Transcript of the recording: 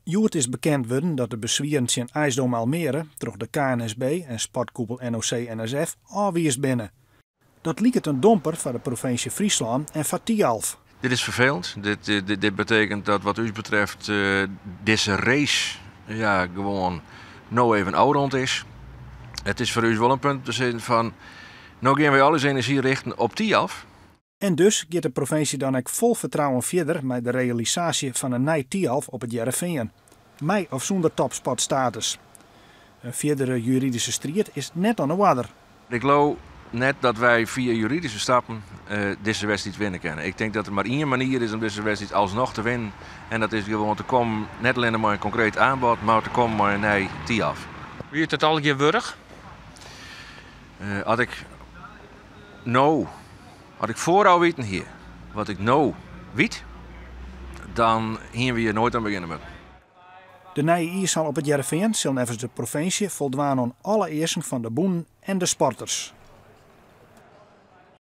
Hjoed is bekend wurden dat de beswieren tsjin IJsdome Almere troch de KNSB en sportkoepel NOC-NSF ôfwiisd binne. Dat liket in domper foar de provinsje Fryslân en foar Thialf. Dit is ferfelend. Dit, dit, dit betekent dat wat ús betreft dizze race, ja, gewoan no even ôfrûn is. It is foar ús wol in punt te sizzen fan no gean wy al ús enerzjy richten op Thialf. En dus giet de provinsje dan ek fol fertrouwen fierder mei de realisaasje fan in nij Thialf op It Hearrenfean. Mei of sûnder topsportstatus. In fierdere juridyske striid is net oan 'e oarder. Ik leau net dat wy fia juridyske stappen dizze wedstriid winne kinne. Ik tink dat der mar ien manier is om dizze wedstriid alsnoch te winnen. En dat is gewoan te kommen, net allinne mei in konkreet aanbod, mar te kommen mei in nij Thialf. Wie it it allegear wurdich? As ik no, as ik foarôf witten hie wat ik no wit, dan hiene we hjir noait oan begjinne moatten. De nije iishal op It Hearrenfean sil neffens de provinsje foldwaan oan alle easken fan de bûnen en de sporters.